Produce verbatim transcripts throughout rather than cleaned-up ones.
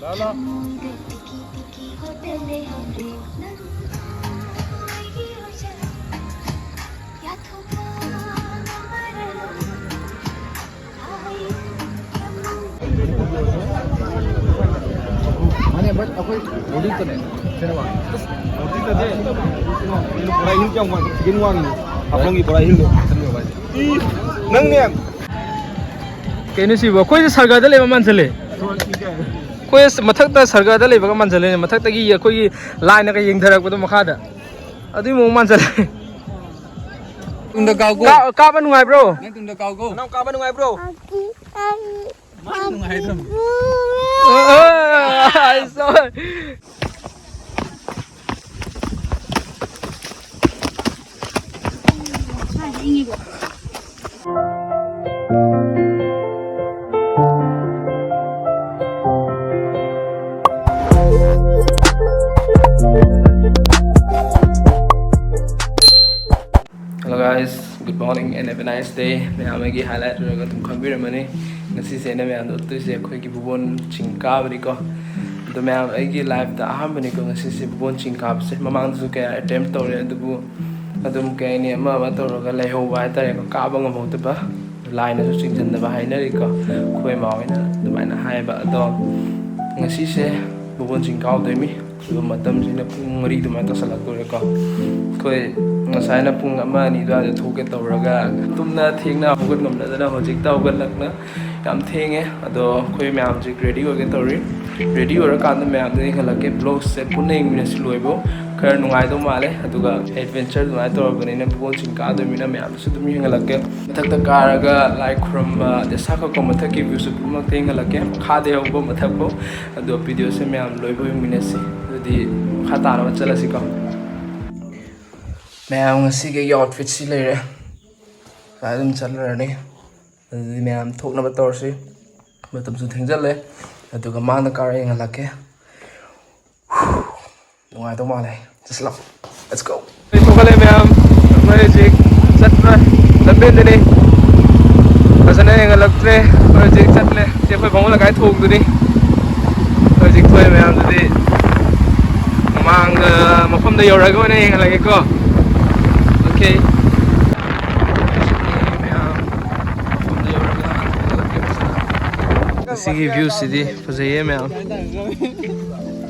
ꯂꯥꯛꯑꯣ, ꯂꯥꯛꯑꯣ꯫ ꯃꯥꯅꯦ, but ꯑꯩꯈꯣꯏ ꯕꯣꯗꯤꯗꯅꯦ, ꯁꯤꯅꯦꯃꯥ꯫ ꯕꯣꯗꯤꯗꯗꯤ ꯕꯣꯔꯥ ꯍꯤꯜ ꯀꯌꯥꯝ ꯋꯥꯡꯉꯤ? ꯆꯤꯀꯦꯟ ꯋꯥꯡꯉꯤꯅꯦ꯫ ꯍꯥꯐꯂꯣꯡꯒꯤ ꯕꯣꯔꯥ ꯍꯤꯜꯗꯣ꯫ ꯅꯪꯅꯦ꯫ ꯀꯩꯅꯣ ꯁꯤꯕꯨ? ꯑꯩꯈꯣꯏꯁꯦ ꯁꯔꯒꯗ ꯂꯩꯕ ꯃꯥꯟꯁꯤꯜꯂꯦ꯫ ꯑꯩꯈꯣꯏ ꯑꯁ ꯃꯊꯛꯇ ꯁꯔꯒꯗ ꯂꯩꯕꯒ ꯃꯥꯟꯁꯤꯜꯂꯦ꯫ ꯃꯊꯛꯇꯒꯤ ꯑꯩꯈꯣꯏꯒꯤ ꯂꯥꯏꯅꯒ ꯌꯦꯡꯊꯔꯛꯄꯗꯣ ꯃꯈꯥꯗ꯫ ꯑꯗꯨꯒꯤ ꯃꯑꯣꯡ ꯃꯥꯟꯁꯤꯜꯂꯦ꯫ ꯇꯨꯡꯗ ꯀꯥꯎꯒꯣ꯫ ꯀꯥ-, ꯀꯥꯕ ꯅꯨꯡꯉꯥꯏꯕ꯭ꯔꯣ? ꯅꯪ ꯇꯨꯡꯗ ꯀꯥꯎꯒꯣ꯫ ꯅꯪ ꯀꯥꯕ ꯅꯨꯡꯉꯥꯏꯕ꯭ꯔꯣ? ꯃꯥ ꯅꯨꯡꯉꯥꯏꯗꯕꯅꯤ꯫ ꯑ, ꯑ, ꯑ, ꯑ, Hello guys, good morning and have a nice day. ꯃꯌꯥꯝ ꯑꯩꯒꯤ highlight ꯎꯔꯒ ꯑꯗꯨꯝ ꯈꯪꯕꯤꯔꯝꯃꯅꯤ꯫ ꯉꯁꯤꯁꯦ ꯑꯩꯅ ꯃꯌꯥꯝꯗ ꯎꯠꯇꯣꯏꯁꯦ ꯑꯩꯈꯣꯏꯒꯤ ꯚꯨꯕꯣꯟ ꯆꯤꯡ ꯀꯥꯕꯅꯤꯀꯣ꯫ ꯑꯗꯣ ꯃꯌꯥꯝ ꯑꯩꯒꯤ life ꯇ ꯑꯍꯥꯟꯕꯅꯤꯀꯣ ꯉꯁꯤꯁꯦ ꯚꯨꯕꯣꯟ ꯆꯤꯡ ꯀꯥꯕꯁꯦ꯫ ꯃꯃꯥꯡꯗꯁꯨ ꯀꯌꯥ attempt ꯇꯧꯔꯦ, ꯑꯗꯨꯕꯨ ꯑꯗꯨꯝ ꯀꯩ ꯍꯥꯏꯅꯤ, ꯑꯃ ꯑꯃ ꯇꯧꯔꯒ ꯂꯩꯍꯧꯕ ꯍꯥꯏꯇꯥꯔꯦꯀꯣ, ꯀꯥꯕ ꯉꯝꯍꯧꯗꯕ꯫ ꯂꯥꯏꯅꯁꯨ ꯆꯤꯡꯁꯤꯟꯗꯕ ꯍꯥꯏꯅꯔꯤꯀꯣ꯫ ꯑꯩꯈꯣꯏ ꯏꯃꯥ ꯍꯣꯏꯅ ꯑꯗꯨꯃꯥꯏꯅ ꯍꯥꯏꯌꯦꯕ꯫ ꯑꯗꯣ ꯉꯁꯤꯁꯦ ꯚꯨꯕꯣꯟ ꯆꯤꯡ ꯀꯥꯎꯗꯣꯏꯃꯤ꯫ ꯑꯗꯨꯒ ꯃꯇꯝꯁꯤꯅ ꯄꯨꯡ ꯃꯔꯤ ꯑꯗꯨꯃꯥꯏꯅ ꯇꯥꯁꯜꯂꯛꯇꯣꯔꯦꯀꯣ꯫ ꯑꯩꯈꯣꯏ ꯉꯁꯥꯏꯅ ꯄꯨꯡ ꯑꯃ ꯑꯅꯤ ꯑꯗꯨꯋꯥꯏꯗ ꯊꯣꯛꯀꯦ ꯇꯧꯔꯒ ꯇꯨꯝꯅ ꯊꯦꯡꯅ ꯍꯧꯒꯠ ꯉꯝꯅꯗꯅ ꯍꯧꯖꯤꯛꯇ ꯍꯧꯒꯠꯂꯛꯅ ꯌꯥꯝ ꯊꯦꯡꯉꯦ꯫ ꯑꯗꯣ ꯑꯩꯈꯣꯏ ꯃꯌꯥꯝ ꯍꯧꯖꯤꯛ ready ꯑꯣꯏꯒꯦ ꯇꯧꯔꯤ꯫ Ready ꯑꯣꯏꯔꯀꯥꯟꯗ ꯃꯌꯥꯝꯗ ꯌꯦꯡꯍꯜꯂꯛꯀꯦ꯫ Vlog ꯁꯦ ꯄꯨꯟꯅ ꯌꯦꯡꯃꯤꯟꯅꯁꯤ ꯂꯣꯏꯕꯧ꯫ ꯈꯔ ꯅꯨꯡꯉꯥꯏꯗꯧ ꯃꯥꯜꯂꯦ꯫ ꯑꯗꯨꯒ adventure ꯑꯗꯨꯃꯥꯏꯅ ꯇꯧꯔꯕꯅꯤꯅ ꯚꯨꯕꯣꯟ ꯆꯤꯡ ꯀꯥꯗꯣꯏꯅꯤꯅ ꯃꯌꯥꯝꯗꯁꯨ ꯑꯗꯨꯝ ꯌꯦꯡꯍꯜꯂꯛꯀꯦ꯫ ꯃꯊꯛꯇ ꯀꯥꯔꯒ ꯂꯥꯏ ꯈꯨꯔꯨꯝꯕ, ꯑꯗꯩ ꯁꯥ ꯀꯛꯄ ꯃꯊꯛꯀꯤ view ꯁꯨ ꯄꯨꯝꯅꯃꯛꯇ ꯌꯦꯡꯍꯜꯂꯛꯀꯦ, ꯃꯈꯥꯗ ꯌꯧꯕ ꯃꯊꯛꯐꯥꯎ꯫ ꯑꯗꯣ video ꯁꯦ ꯃꯌꯥꯝ ꯂꯣꯏꯕꯧ ꯌꯦꯡꯃꯤꯟꯅꯁꯤ꯫ ꯑꯗꯨꯗꯤ ꯃꯈꯥ ꯇꯥꯅꯕ ꯆꯠꯂꯁꯤꯀꯣ꯫ ꯃꯌꯥꯝ ꯉꯁꯤꯒꯤ ꯑꯩꯒꯤ outfit ꯁꯤ ꯂꯩꯔꯦ꯫ ꯁꯨꯃꯥꯏꯅ ꯑꯗꯨꯝ ꯆꯠꯂꯨꯔꯅꯤ꯫ ꯑꯗꯨꯗꯤ ꯃꯌꯥꯝ ꯊꯣꯛꯅꯕ ꯇꯧꯔꯁꯤ꯫ ꯃꯇꯝꯁꯨ ꯊꯦꯡꯖꯜꯂꯦ꯫ ꯑꯗꯨꯒ ꯃꯥꯡꯗ ꯀꯥꯔ ꯌꯦꯡꯍꯜꯂꯛꯀꯦ꯫ ꯅꯨꯡꯉꯥꯏꯗꯧ ꯃꯥꯜꯂꯦ꯫ ꯆꯠꯁꯤꯂꯥꯎ꯫ Let's go꯫ ꯑꯩ ꯊꯣꯛꯒꯠꯂꯦ ꯃꯌꯥꯝ꯫ ꯑꯩꯈꯣꯏ ꯍꯧꯖꯤꯛ ꯆꯠꯄ ꯂꯝꯕꯦꯟꯗꯅꯤ꯫ ꯐꯖꯅ ꯍꯦꯟꯒꯠꯂꯛꯇ꯭ꯔꯦ꯫ ꯑꯩꯈꯣꯏ ꯍꯧꯖꯤꯛ ꯆꯠꯂꯦ꯫ ꯁꯤ ꯑꯩꯈꯣꯏ ꯕꯥꯃꯣꯟ ꯂꯩꯀꯥꯏ ꯊꯣꯡꯗꯨꯅꯤ꯫ ꯑꯩꯈꯣꯏ ꯍꯧꯖꯤꯛ ꯊꯣꯛꯑꯦ ꯃꯌꯥꯝꯗꯨꯗꯤ꯫ ꯃꯃꯥꯡꯗ ꯃꯐꯝꯗ ꯌꯧꯔꯒ ꯑꯣꯏꯅ ꯍꯦꯟꯒꯠꯂꯒꯦꯀꯣ꯫ ꯑꯣꯀꯦ꯫ ꯃꯌꯥꯝ ꯃꯐꯝꯗ ꯌꯧꯔꯒ ꯍꯦꯟꯒꯠꯂꯛꯀꯦ ꯐꯖꯅ꯫ ꯉꯁꯤꯒꯤ ꯚ꯭ꯌꯨꯁꯤꯗꯤ ꯐꯖꯩꯌꯦ ꯃꯌꯥꯝ꯫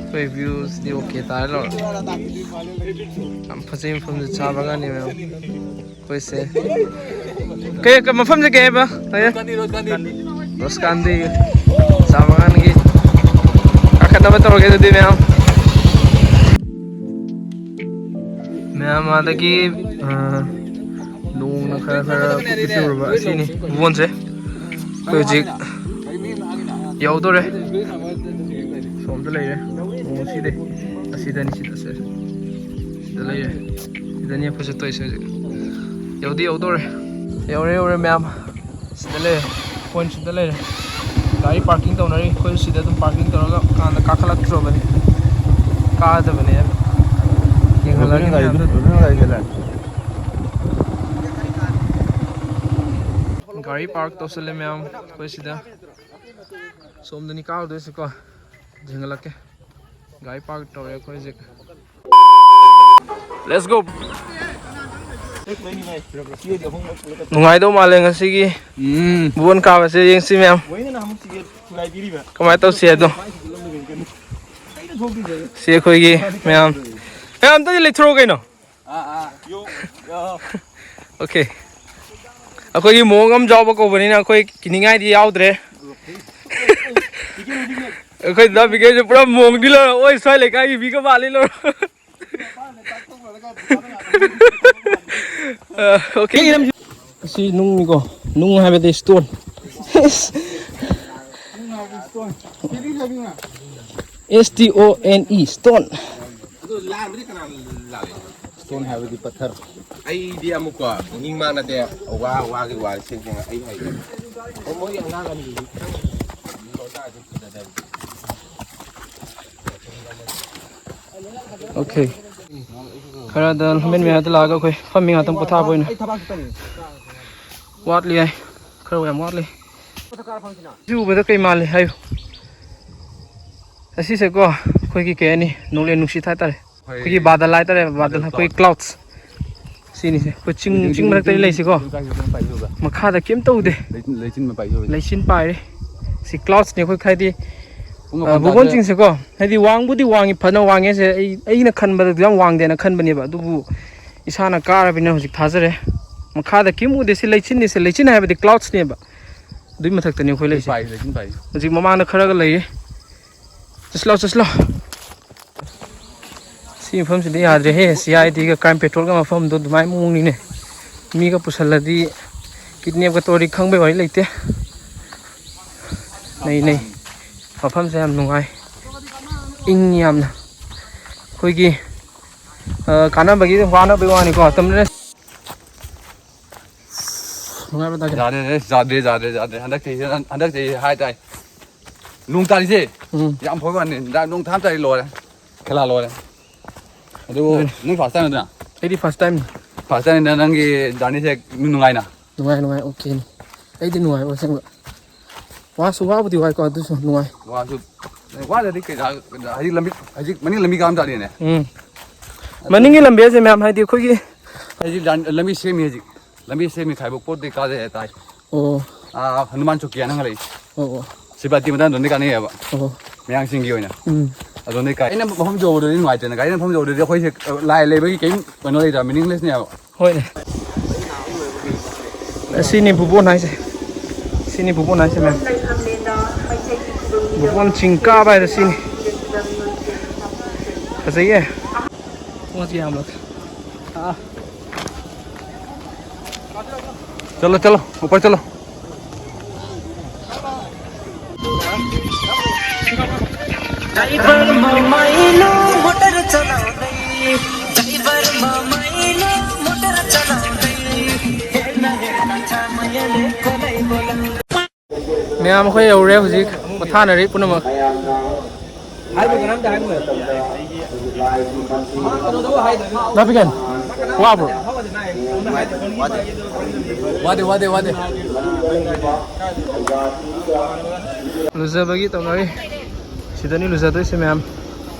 ꯑꯩꯈꯣꯏ ꯚ꯭ꯌꯨꯁꯤꯗꯤ ꯑꯣꯀꯦ ꯇꯥꯔꯦ ꯂꯧꯔꯦ꯫ ꯌꯥꯝ ꯐꯖꯩ ꯃꯐꯝꯁꯦ, ꯆꯥ ꯕꯒꯥꯟꯅꯤ ꯃꯌꯥꯝ꯫ ꯑꯩꯈꯣꯏꯁꯦ ꯀꯩ, ꯀꯩ ꯃꯐꯝꯁꯦ ꯀꯩ ꯍꯥꯏꯕ? ꯔꯣꯁꯀꯥꯟꯗꯤ, ꯔꯣꯁꯀꯥꯟꯗꯤ꯫ ꯔꯣꯁꯀꯥꯟꯗꯤ ꯆꯥ ꯕꯒꯥꯟꯒꯤ ꯀꯥꯈꯠꯅꯕ ꯇꯧꯔꯒꯦ ꯑꯗꯨꯗꯤ ꯃꯌꯥꯝ꯫ ꯃꯌꯥꯝ ꯑꯗꯒꯤ, ꯑ, ꯅꯣꯡꯅ ꯈꯔ ꯈꯔ ꯀꯨꯞꯄꯤ ꯆꯨꯔꯕ ꯑꯁꯤꯅꯤ ꯃꯣꯟꯁꯦ꯫ ꯑꯩꯈꯣꯏ ꯍꯧꯖꯤꯛ ꯌꯧꯗꯣꯔꯦ꯫ ꯁꯣꯝꯗ ꯂꯩꯔꯦ꯫ ꯅꯣꯡ ꯁꯤꯗꯤ ꯑꯁꯤꯗꯅꯤ, ꯁꯤꯗ, ꯁꯤꯗ, ꯁꯤꯗ ꯂꯩꯔꯦ꯫ ꯁꯤꯗꯅꯤ ꯑꯩꯈꯣꯏ ꯆꯠꯇꯣꯏꯁꯦ ꯍꯧꯖꯤꯛ꯫ ꯌꯧꯗꯤ ꯌꯧꯗꯣꯔꯦ꯫ ꯌꯧꯔꯦ, ꯌꯧꯔꯦ ꯃꯌꯥꯝ꯫ ꯁꯤꯗ ꯂꯩꯔꯦ꯫ ꯄꯣꯏꯟ ꯁꯤꯗ ꯂꯩꯔꯦ꯫ ꯒꯥꯔꯤ ꯄꯥꯔꯀꯤꯡ ꯇꯧꯅꯔꯤ꯫ ꯑꯩꯈꯣꯏ ꯁꯤꯗ ꯑꯗꯨꯝ ꯄꯥꯔꯀꯤꯡ ꯇꯧꯔꯒ ꯀꯥꯟꯗ ꯀꯥꯈꯠꯂꯛꯇ꯭ꯔꯕꯅꯤ꯫ ꯀꯥꯗꯕꯅꯦ꯫ ꯌꯦꯡꯍꯜꯂꯒꯦ ꯃꯌꯥꯝꯗ꯫ ꯒꯥꯔꯤ ꯄꯥꯔꯛ ꯇꯧꯁꯜꯂꯦ ꯃꯌꯥꯝ ꯑꯩꯈꯣꯏ ꯁꯤꯗ꯫ ꯁꯣꯝꯗꯅꯤ ꯀꯥꯔꯨꯗꯣꯏꯁꯤꯀꯣ꯫ ꯌꯦꯡꯍꯜꯂꯛꯀꯦ꯫ ꯒꯥꯔꯤ ꯄꯥꯔꯛ ꯇꯧꯔꯦ ꯑꯩꯈꯣꯏ ꯍꯧꯖꯤꯛ꯫ Let's go. ꯅꯨꯡꯉꯥꯏꯗꯧ ꯃꯥꯜꯂꯦ ꯉꯁꯤꯒꯤ ꯎꯝ꯫ ꯕꯣꯟ ꯀꯥꯕꯁꯦ ꯌꯦꯡꯁꯤ ꯃꯌꯥꯝ꯫ ꯀꯃꯥꯏꯅ ꯇꯧꯁꯤ ꯍꯥꯏꯗꯣ꯫ ꯁꯤ ꯑꯩꯈꯣꯏꯒꯤ ꯃꯌꯥꯝ, ꯃꯌꯥꯝ ꯑꯝꯇꯗꯤ ꯂꯩꯊꯣꯔꯛꯑꯣ ꯀꯩꯅꯣ꯫ ꯑꯣꯀꯦ꯫ ꯑꯩꯈꯣꯏꯒꯤ ꯃꯑꯣꯡ ꯑꯃ ꯌꯥꯎꯕ ꯀꯧꯕꯅꯤꯅ ꯑꯩꯈꯣꯏ ꯀꯤꯅꯤꯡꯉꯥꯏꯗꯤ ꯌꯥꯎꯗ꯭ꯔꯦ꯫ ꯑꯩꯈꯣꯏ ꯗꯥ ꯕꯤꯀꯦꯁꯦ ꯄꯨꯔꯥ ꯃꯑꯣꯡꯗꯤ ꯂꯧꯔ, ꯑꯣꯏ ꯁ꯭ꯋꯥꯏ ꯂꯩꯀꯥꯏꯒꯤ ꯃꯤꯒ ꯃꯥꯜꯂꯤ ꯂꯧꯔ꯫ ꯑ, ꯑꯣꯀꯦ꯫ ꯑꯁꯤ ꯅꯨꯡꯅꯤꯀꯣ꯫ ꯅꯨꯡ ꯍꯥꯏꯕꯗꯤ stone꯫ S T O N E, stone꯫ ꯑꯗꯨ ꯂꯥꯟꯕꯗꯤ ꯀꯅꯥꯅ ꯂꯥꯜꯂꯤ? Stone ꯍꯥꯏꯕꯗꯤ ꯄꯠꯊꯔ꯫ ꯑꯩꯗꯤ ꯑꯃꯨꯛꯀꯣ ꯃꯤ ꯃꯥꯟꯅꯗꯦ꯫ ꯋꯥ, ꯋꯥꯒꯤ ꯋꯥꯔꯤ ꯁꯦꯡ ꯁꯦꯡꯅ ꯑꯩ ꯍꯥꯏꯒꯦ꯫ ꯑꯣ, ꯃꯣꯏ ꯑꯉꯥꯡ ꯑꯅꯤꯗꯨꯗꯤ ꯈꯤꯇꯪ ꯂꯣꯟꯗꯥꯁꯦ ꯐꯖꯗꯕ꯫ ꯑꯣꯀꯦ꯫ ꯈꯔꯗ ꯂꯝꯕꯦꯟ ꯃꯌꯥꯗ ꯂꯥꯛꯑꯒ ꯑꯩꯈꯣꯏ ꯐꯝꯃꯤ ꯉꯥꯛꯇꯪ ꯄꯣꯊꯥꯕ ꯑꯣꯏꯅ꯫ ꯋꯥꯠꯂꯤ ꯍꯥꯏ꯫ ꯈꯔ ꯌꯥꯝ ꯋꯥꯠꯂꯤ꯫ ꯁꯤ ꯎꯕꯗ ꯀꯩ ꯃꯥꯜꯂꯤ ꯍꯥꯏꯌꯨ꯫ ꯑꯁꯤꯁꯦꯀꯣ, ꯑꯩꯈꯣꯏꯒꯤ ꯀꯩ ꯍꯥꯏꯅꯤ, ꯅꯣꯡꯂꯩ ꯅꯨꯡꯁꯤꯠ ꯍꯥꯏꯇꯥꯔꯦ꯫ ꯑꯩꯈꯣꯏꯒꯤ ꯕꯥꯗꯜ ꯍꯥꯏꯇꯥꯔꯦ, ꯕꯥꯗꯜ, ꯑꯩꯈꯣꯏ ꯀ꯭ꯂꯥꯎꯗ꯫ ꯁꯤꯅꯤꯁꯦ ꯑꯩꯈꯣꯏ ꯆꯤꯡ, ꯆꯤꯡ ꯃꯔꯛꯇ ꯂꯩꯁꯤꯀꯣ꯫ ꯃꯈꯥꯗ ꯀꯩꯝ ꯇꯧꯗꯦ꯫ ꯂꯩꯆꯤꯟ ꯄꯥꯏꯔꯤ꯫ ꯁꯤ ꯀ꯭ꯂꯥꯎꯗꯅꯦ ꯑꯩꯈꯣꯏ ꯍꯥꯏꯗꯤ꯫ ꯕꯨꯕꯣꯟ ꯆꯤꯡꯁꯦꯀꯣ, ꯍꯥꯏꯗꯤ ꯋꯥꯡꯕꯨꯗꯤ ꯋꯥꯡꯉꯤ, ꯐꯅ ꯋꯥꯡꯉꯦ꯫ ꯁꯦ ꯑꯩ, ꯑꯩꯅ ꯈꯟꯕꯗ ꯑꯗꯨ ꯌꯥꯝ ꯋꯥꯡꯗꯦꯅ ꯈꯟꯕꯅꯦꯕ, ꯑꯗꯨꯕꯨ ꯏꯁꯥꯅ ꯀꯥꯔꯕꯅꯤꯅ ꯍꯧꯖꯤꯛ ꯊꯥꯖꯔꯦ꯫ ꯃꯈꯥꯗ ꯀꯩꯝ ꯎꯗꯦ꯫ ꯁꯤ ꯂꯩꯆꯤꯟꯅꯤ, ꯁꯤ ꯂꯩꯆꯤꯟ ꯍꯥꯏꯕꯗꯤ ꯀ꯭ꯂꯥꯎꯗꯁꯅꯦꯕ꯫ ꯑꯗꯨꯏ ꯃꯊꯛꯇꯅꯤ ꯑꯩꯈꯣꯏ ꯂꯩꯁꯦ꯫ ꯍꯧꯖꯤꯛ ꯃꯃꯥꯡꯗ ꯈꯔꯒ ꯂꯩꯔꯤ꯫ ꯆꯠꯁꯤꯜꯂꯣ, ꯆꯠꯁꯤꯜꯂꯣ꯫ ꯁꯤ ꯃꯐꯝꯁꯤꯗꯤ ꯌꯥꯗ꯭ꯔꯦꯍꯦ꯫ ꯁꯤ ꯑꯥꯏ ꯗꯤꯒ ꯀ꯭ꯔꯥꯏꯝ ꯄꯦꯇ꯭ꯔꯣꯜꯒ ꯃꯐꯝꯗꯣ ꯑꯗꯨꯃꯥꯏꯅ ꯃꯑꯣꯡꯅꯤꯅꯦ꯫ ꯃꯤꯒ ꯄꯨꯁꯜꯂꯗꯤ ꯀꯤꯗꯅꯦꯞꯀ ꯇꯧꯔꯗꯤ ꯈꯪꯕꯩ ꯋꯥꯔꯤ ꯂꯩꯇꯦ꯫ ꯅꯩ, ꯅꯩ꯫ ꯃꯐꯝꯁꯦ ꯌꯥꯝ ꯅꯨꯡꯉꯥꯏ꯫ ꯏꯪꯉꯤ ꯌꯥꯝꯅ꯫ ꯑꯩꯈꯣꯏꯒꯤ, ꯑ, ꯀꯥꯟꯅꯕꯒꯤ ꯋꯥꯅꯕꯒꯤ ꯋꯥꯅꯤꯀꯣ꯫ ꯇꯝꯅ ꯅꯨꯡꯉꯥꯏꯕ꯭ꯔꯥ ꯇꯥꯒꯦ? ꯌꯥꯗꯦ, ꯌꯥꯗꯦ, ꯌꯥꯗꯦ, ꯌꯥꯗꯦ꯫ ꯍꯟꯗꯛ ꯆꯍꯤ, ꯍꯟꯗꯛ ꯆꯍꯤ ꯍꯥꯏ ꯇꯥꯏ꯫ ꯅꯣꯡ ꯇꯥꯔꯤꯁꯦ ꯎꯝ꯫ ꯌꯥꯝ ꯐꯕ ꯋꯥꯅꯤ꯫ ꯅꯣꯡ ꯊꯥ ꯑꯃ ꯇꯥꯔꯤ ꯂꯣꯏꯔꯦ꯫ ꯈꯦꯂꯥ ꯂꯣꯏꯔꯦ꯫ ꯑꯗꯨꯕꯨ ꯑꯗꯨꯅꯤ꯫ ꯅꯪ ꯐꯥꯔꯁ ꯇꯥꯏꯝ ꯅꯠꯇ꯭ꯔꯥ? ꯑꯩꯗꯤ ꯐꯥꯔꯁ ꯇꯥꯏꯝꯅꯤ꯫ ꯐꯥꯔꯁ ꯇꯥꯏꯝꯅꯤꯅ ꯅꯪꯒꯤ ꯖꯔꯅꯤꯁꯦ ꯅꯨꯡꯉꯥꯏꯅ? ꯅꯨꯡꯉꯥꯏ, ꯅꯨꯡꯉꯥꯏ, ꯑꯣꯀꯦꯅꯤ꯫ ꯑꯩꯗꯤ ꯅꯨꯡꯉꯥꯏꯕ ꯑꯁꯦꯡꯕ꯫ ꯋꯥꯁꯨ ꯋꯥꯕꯨꯗꯤ ꯋꯥꯏꯀꯣ, ꯑꯗꯨꯁꯨ ꯅꯨꯡꯉꯥꯏ꯫ ꯋꯥꯁꯨ, ꯋꯥꯗꯗꯤ ꯀꯩ, ꯍꯧꯖꯤꯛ ꯂꯝꯕꯤ, ꯍꯧꯖꯤꯛ ꯃꯅꯤꯡ ꯂꯝꯕꯤ ꯀꯥꯝ ꯇꯥꯔꯦꯅꯦ꯫ ꯎꯝ꯫ ꯃꯅꯤꯡꯒꯤ ꯂꯝꯕꯤ ꯍꯥꯏꯁꯦ ꯃꯌꯥꯝ ꯍꯥꯏꯗꯤ ꯑꯩꯈꯣꯏꯒꯤ ꯍꯧꯖꯤꯛ ꯂꯝ-, ꯂꯝꯕꯤ ꯁꯦꯝꯃꯤ ꯍꯧꯖꯤꯛ꯫ ꯂꯝꯕꯤ ꯁꯦꯝꯃꯤ ꯈꯥꯏꯕꯣꯛ ꯄꯣꯠꯇꯤ ꯀꯥꯖꯩ ꯍꯥꯏꯇꯥꯔꯦ꯫ ꯑꯣ꯫ ꯑꯥ, ꯍꯅꯨꯃꯥꯟ ꯆꯧꯀꯤ ꯍꯥꯏꯅ ꯑꯃ ꯂꯩ꯫ ꯑꯣ, ꯑꯣ꯫ ꯁꯤꯕꯥꯇꯤ ꯃꯇꯥꯡꯗ ꯑꯗꯨꯝꯗꯤ ꯀꯥꯟꯅꯩꯌꯦꯕ꯫ ꯑꯣ꯫ ꯃꯌꯥꯡꯁꯤꯡꯒꯤ ꯑꯣꯏꯅ꯫ ꯎꯝ꯫ ꯑꯗꯨꯅ ꯀꯥꯏ-, ꯑꯩꯅ ꯃꯐꯝ ꯌꯧꯕꯗꯗꯤ ꯅꯨꯡꯉꯥꯏꯇꯦꯅ꯫ ꯒꯥꯔꯤꯅ ꯃꯐꯝ ꯌꯧꯕꯗꯗꯤ ꯑꯩꯈꯣꯏꯁꯦ ꯂꯥꯏ ꯂꯩꯕꯒꯤ ꯀꯔꯤꯝ ꯀꯩꯅꯣ ꯂꯩꯇꯕ, ꯃꯤꯅꯤꯡꯂꯦꯁꯅꯦꯕ꯫ ꯍꯣꯏꯅꯦ꯫ ꯑꯁꯤꯅꯤ ꯕꯨꯕꯣꯟ ꯍꯥꯏꯁꯦ꯫ ꯁꯤꯅꯤ ꯕꯨꯕꯣꯟ ꯍꯥꯏꯁꯦ, ꯃꯌꯥꯝ꯫ ꯕꯨꯕꯣꯟ ꯆꯤꯡ ꯀꯥꯕ ꯍꯥꯏꯗꯣ ꯁꯤꯅꯤ꯫ ꯐꯖꯩꯌꯦ꯫ ꯄꯣꯠꯁꯤ ꯌꯥꯝꯅ꯫ ꯑꯥ꯫ चलो, चलो, ऊपर चलो। ड्राइवर मामाइलो मोटर चलाउँदै, ड्राइभर मामाइलो मोटर चलाउँदै, हेर्न हेर्न छ मायाले कसलाई बोलाउँदै। ꯃꯌꯥꯝ ꯑꯩꯈꯣꯏ ꯌꯧꯔꯦ ꯍꯧꯖꯤꯛ, ꯄꯣꯊꯥꯅꯔꯤ ꯄꯨꯝꯅꯃꯛ꯫ ꯍꯥꯏꯕ ꯀꯅꯥꯝꯇ ꯍꯥꯏꯕ ꯅꯨꯡꯉꯥꯏꯇꯦ꯫ ꯅꯥꯄꯤꯀꯦꯟ, ꯋꯥꯕ꯭ꯔꯣ? ꯋꯥꯗꯦ, ꯋꯥꯗꯦ, ꯋꯥꯗꯦ꯫ ꯂꯨꯖꯕꯒꯤ ꯇꯧꯅꯔꯤ꯫ ꯁꯤꯗꯅꯤ ꯂꯨꯖꯗꯣꯏꯁꯦ ꯃꯌꯥꯝ꯫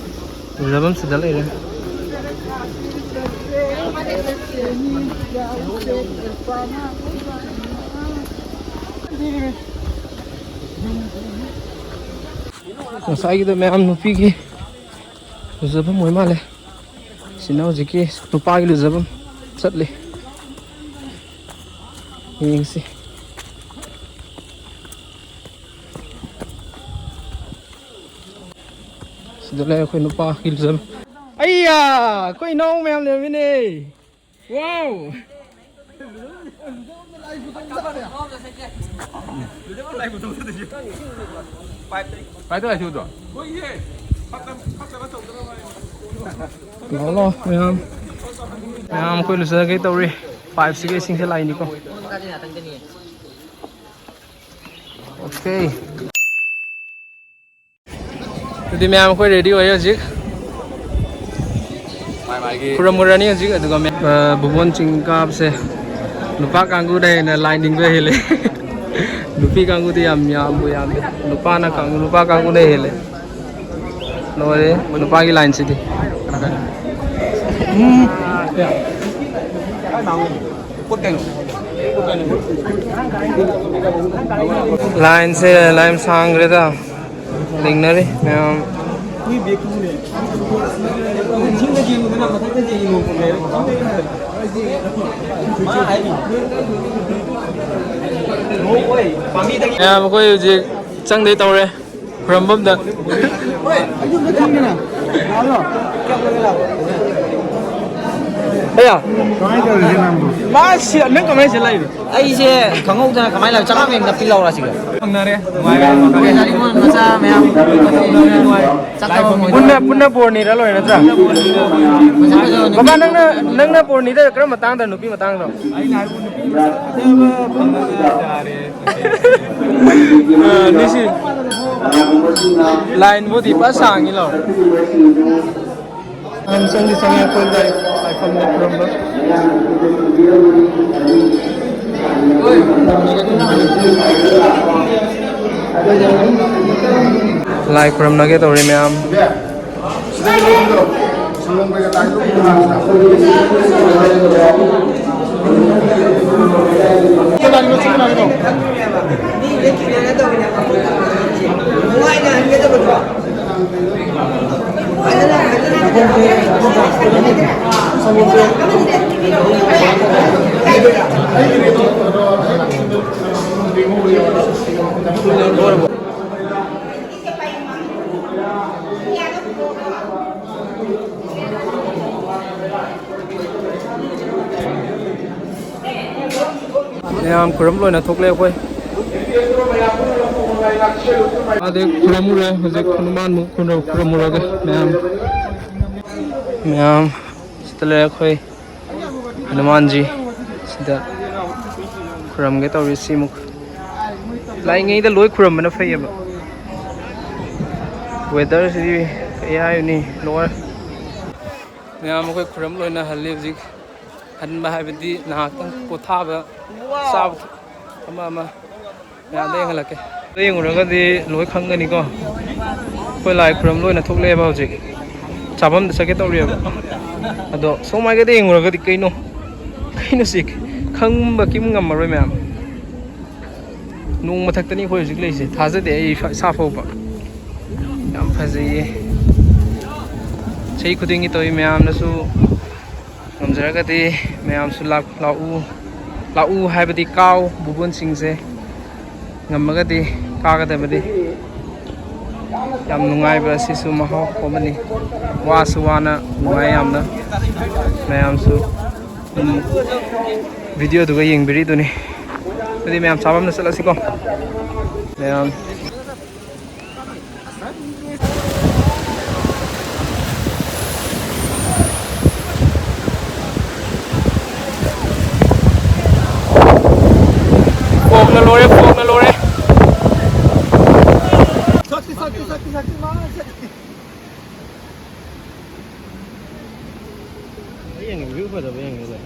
ꯂꯨꯖꯐꯝ ꯁꯤꯗ ꯂꯩꯔꯦ꯫ ꯉꯁꯥꯏꯒꯤꯗꯣ ꯃꯌꯥꯝ ꯅꯨꯄꯤꯒꯤ ꯂꯨꯖꯐꯝ ꯑꯣꯏ ꯃꯥꯜꯂꯦ꯫ ꯁꯤꯅ ꯍꯧꯖꯤꯛꯀꯤ ꯅꯨꯄꯥꯒꯤ ꯂꯨꯖꯐꯝ ꯆꯠꯂꯤ꯫ ꯌꯦꯡꯁꯤ꯫ ꯁꯤꯗ ꯂꯩ ꯑꯩꯈꯣꯏ ꯅꯨꯄꯥꯒꯤ ꯂꯨꯖꯐꯝ꯫ ꯑꯩꯌꯥ! ꯑꯩꯈꯣꯏ ꯏꯅꯥꯎ ꯃꯌꯥꯝ ꯂꯩꯔꯝꯃꯤꯅꯦ꯫ ꯋꯥꯎ! ꯂꯥꯛꯑꯣ, ꯂꯥꯛꯑꯣ, ꯃꯌꯥꯝ꯫ ꯃꯌꯥꯝ ꯑꯩꯈꯣꯏ ꯂꯨꯖꯒꯦ ꯇꯧꯔꯤ꯫ ꯄꯥꯏꯞꯁꯤꯒ ꯏꯁꯤꯡꯁꯦ ꯂꯥꯛꯏꯅꯤꯀꯣ꯫ ꯑꯣꯀꯦ꯫ ꯑꯗꯨꯗꯤ ꯃꯌꯥꯝ ꯑꯩꯈꯣꯏ ꯔꯦꯗꯤ ꯑꯣꯏꯔꯦ ꯍꯧꯖꯤꯛ꯫ ꯃꯥꯏ ꯃꯥꯏꯒꯤ ꯈꯨꯔꯝꯃꯨꯔꯅꯤ ꯍꯧꯖꯤꯛ, ꯑꯗꯨꯒ ꯃꯦ-, ꯑ, ꯚꯨꯕꯣꯟ ꯆꯤꯡ ꯀꯥꯕꯁꯦ ꯅꯨꯄꯥ ꯀꯥꯡꯕꯨꯅ ꯍꯦꯟꯅ ꯂꯥꯏꯟ ꯅꯤꯡꯕ ꯍꯦꯜꯂꯦ꯫ ꯅꯨꯄꯤ ꯀꯥꯡꯕꯨꯗꯤ ꯌꯥꯝ ꯌꯥꯝꯕꯨ ꯌꯥꯝꯗꯦ꯫ ꯅꯨꯄꯥꯅ ꯀꯥꯡ-, ꯅꯨꯄꯥ ꯀꯥꯡꯕꯨꯅ ꯍꯦꯜꯂꯦ꯫ ꯂꯣꯏꯔꯦ ꯅꯨꯄꯥꯒꯤ ꯂꯥꯏꯟꯁꯤꯗꯤ꯫ ꯂꯥꯏꯟꯁꯦ ꯂꯥꯏꯟ ꯁꯥꯡꯈ꯭ꯔꯦꯗ꯫ ꯂꯦꯡꯅꯔꯤ ꯃꯌꯥꯝ꯫ ꯃꯌꯥꯝ ꯑꯩꯈꯣꯏ ꯍꯧꯖꯤꯛ ꯆꯪꯗꯣꯏ ꯇꯧꯔꯦ ꯈꯨꯔꯝꯕꯝꯗ꯫ ꯑꯌꯥ꯫ ꯀꯃꯥꯏꯅ ꯇꯧꯔꯤꯒꯦ ꯅꯪꯕꯨ? ꯃꯥ ꯁꯤ-, ꯅꯪ ꯀꯃꯥꯏꯅ ꯁꯤ ꯂꯥꯛꯏꯅꯣ? ꯑꯩꯁꯦ ꯈꯪꯍꯧꯗꯅ ꯀꯃꯥꯏꯅ ꯂꯥꯛ-, ꯆꯉꯥꯡ ꯃꯦꯝꯗ ꯄꯤꯜꯍꯧꯔ ꯁꯤꯒ? ꯐꯪꯅꯔꯦ꯫ ꯅꯨꯡꯉꯥꯏꯔꯦ꯫ ꯑꯩꯈꯣꯏ ꯅꯥꯔꯤꯃꯣꯟ ꯃꯆꯥ ꯃꯌꯥꯝ ꯆꯥꯛ ꯆꯥꯕ ꯃꯣꯏꯗ꯫ ꯄꯨꯟꯅ, ꯄꯨꯟꯅ ꯕꯣꯔꯅꯤꯔ ꯂꯣꯏꯔꯦ ꯅꯠꯇ꯭ꯔꯥ? ꯄꯩꯁꯥ ꯄꯩꯁꯥ ꯕꯕꯥ, ꯅꯪꯅ, ꯅꯪꯅ ꯕꯣꯔꯅꯤꯗ ꯀꯔꯝꯕ ꯃꯇꯥꯡꯗ, ꯅꯨꯄꯤ ꯃꯇꯥꯡꯗ? ꯑꯩꯅ ꯍꯥꯏꯕꯨ ꯅꯨꯄꯤ ꯃꯁꯛ ꯐꯖꯕ ꯐꯪꯉꯒ ꯌꯥꯔꯦ꯫ ꯑ, ꯅꯤꯁꯤ꯫ ꯂꯥꯏꯟꯕꯨꯗꯤ ꯐꯖ ꯁꯥꯡꯉꯤ ꯂꯥꯎ꯫ ꯌꯥꯝ ꯆꯪꯗꯤ ꯆꯪꯉꯦ ꯑꯩꯈꯣꯏ ꯂꯥꯏ-, ꯂꯥꯏꯐꯝꯗ ꯈꯨꯔꯨꯝꯕ꯫ ꯂꯥꯏ ꯈꯨꯔꯨꯝꯅꯒꯦ ꯇꯧꯔꯤ ꯃꯌꯥꯝ꯫ ꯃꯌꯥꯝ ꯈꯨꯔꯨꯝ ꯂꯣꯏꯅ ꯊꯣꯛꯂꯦ ꯑꯩꯈꯣꯏ꯫ ꯑꯗꯩ ꯈꯨꯔꯨꯝꯃꯨꯔꯦ, ꯍꯧꯖꯤꯛ ꯍꯅꯨꯃꯥꯟꯃꯨꯛ ꯈꯨꯔꯨꯝ-, ꯈꯨꯔꯨꯝꯃꯨꯔꯒꯦ ꯃꯌꯥꯝ꯫ ꯃꯌꯥꯝ ꯁꯤꯗ ꯂꯩꯔꯦ ꯑꯩꯈꯣꯏ ꯍꯅꯨꯃꯥꯟꯖꯤ꯫ ꯁꯤꯗ ꯈꯨꯔꯨꯝꯒꯦ ꯇꯧꯔꯤ꯫ ꯁꯤꯃꯨꯛ ꯂꯥꯛꯏꯉꯩꯗ ꯂꯣꯏ ꯈꯨꯔꯨꯝꯕꯅ ꯐꯩꯌꯦꯕ꯫ Weatherꯁꯤꯗꯤ ꯀꯩ ꯍꯥꯏꯔꯨꯅꯤ, ꯂꯣꯏꯔꯦ꯫ ꯃꯌꯥꯝ ꯑꯩꯈꯣꯏ ꯈꯨꯔꯨꯝ ꯂꯣꯏꯅ ꯍꯜꯂꯤ ꯍꯧꯖꯤꯛ꯫ ꯍꯟꯕ ꯍꯥꯏꯕꯗꯤ ꯉꯥꯏꯍꯥꯛꯇꯪ ꯄꯣꯊꯥꯕ, ꯆꯥꯕ ꯊꯛ-, ꯑꯃ ꯑꯃ ꯃꯌꯥꯝꯗ ꯌꯦꯡꯍꯜꯂꯛꯀꯦ꯫ ꯌꯦꯡꯉꯨꯔꯒꯗꯤ ꯂꯣꯏ ꯈꯪꯒꯅꯤꯀꯣ꯫ ꯑꯩꯈꯣꯏ ꯂꯥꯏ ꯈꯨꯔꯨꯝ ꯂꯣꯏꯅ ꯊꯣꯛꯂꯛꯑꯦꯕ ꯍꯧꯖꯤꯛ꯫ ꯆꯥꯐꯝꯗ ꯆꯠꯀꯦ ꯇꯧꯔꯤꯑꯕ꯫ ꯑꯗꯣ ꯁꯣꯝ ꯃꯥꯏꯀꯩꯗ ꯌꯦꯡꯉꯨꯔꯒꯗꯤ ꯀꯩꯅꯣ? ꯀꯩꯅꯣ ꯁꯤ? ꯈꯪꯕ ꯀꯤꯝ ꯉꯝꯃꯔꯣꯏ ꯃꯌꯥꯝ꯫ ꯅꯣꯡ ꯃꯊꯛꯇꯅꯤ ꯑꯩꯈꯣꯏ ꯍꯧꯖꯤꯛ ꯂꯩꯔꯤꯁꯦ꯫ ꯊꯥꯖꯗꯦ ꯑꯩ ꯏꯁꯥ ꯐꯥꯎꯕ꯫ ꯌꯥꯝ ꯐꯖꯩꯌꯦ꯫ ꯆꯍꯤ ꯈꯨꯗꯤꯡꯒꯤ ꯇꯧꯏ꯫ ꯃꯌꯥꯝꯅꯁꯨ ꯉꯝꯖꯔꯒꯗꯤ ꯃꯌꯥꯝꯁꯨ ꯂꯥꯛ-, ꯂꯥꯛꯎ, ꯂꯥꯛꯎ ꯍꯥꯏꯕꯗꯤ ꯀꯥꯎ ꯕꯨꯕꯣꯟꯁꯤꯡꯁꯦ꯫ ꯉꯝꯃꯒꯗꯤ ꯀꯥꯒꯗꯕꯅꯤ꯫ ꯌꯥꯝ ꯅꯨꯡꯉꯥꯏꯕ ꯑꯁꯤꯁꯨ ꯃꯍꯥꯎ ꯑꯃꯅꯤ꯫ ꯋꯥꯁꯨ ꯋꯥꯅ ꯅꯨꯡꯉꯥꯏ ꯌꯥꯝꯅ꯫ ꯃꯌꯥꯝꯁꯨ ꯑꯗꯨꯝ videoꯗꯨꯒ ꯌꯦꯡꯕꯤꯔꯤꯗꯨꯅꯤ꯫ ꯑꯗꯨꯗꯤ ꯃꯌꯥꯝ ꯆꯥꯐꯝꯗ ꯆꯠꯂꯁꯤꯀꯣ꯫ ꯃꯌꯥꯝ꯫ ꯐꯣꯛꯅ ꯂꯣꯏꯔꯦ, ꯐꯣꯛꯅ ꯂꯣꯏꯔꯦ꯫ ꯌꯦꯡꯉꯦ, view ꯐꯖꯕ ꯌꯦꯡꯉꯦ꯫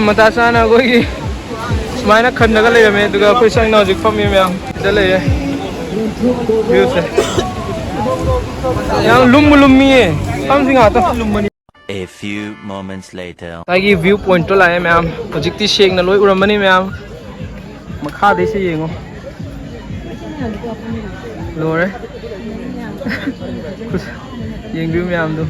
ꯃꯇꯥ ꯆꯥꯅ ꯑꯩꯈꯣꯏꯒꯤ ꯁꯨꯃꯥꯏꯅ ꯈꯟꯂꯒ ꯂꯩꯔꯝꯃꯦ, ꯑꯗꯨꯒ ꯑꯩꯈꯣꯏ ꯆꯪꯅ ꯍꯧꯖꯤꯛ ꯐꯝꯃꯤ ꯃꯌꯥꯝ ꯁꯤꯗ ꯂꯩꯔꯦ꯫ Viewꯁꯦ ꯌꯥꯝ ꯂꯨꯝꯕꯨ ꯂꯨꯝꯃꯤꯌꯦ, ꯐꯝꯁꯤ ꯉꯥꯛꯇ꯫ A few moments later. ꯉꯁꯥꯏꯒꯤ view pointꯇꯣ ꯂꯥꯛꯑꯦ ꯃꯌꯥꯝ, ꯍꯧꯖꯤꯛꯇꯤ ꯁꯦꯡꯅ ꯂꯣꯏ ꯎꯔꯝꯃꯅꯤ ꯃꯌꯥꯝ꯫ ꯃꯈꯥꯗꯩꯁꯦ ꯌꯦꯡꯉꯣ꯫ ꯂꯣꯏꯔꯦ꯫ ꯌꯦꯡꯕꯤꯌꯨ ꯃꯌꯥꯝꯗꯨ꯫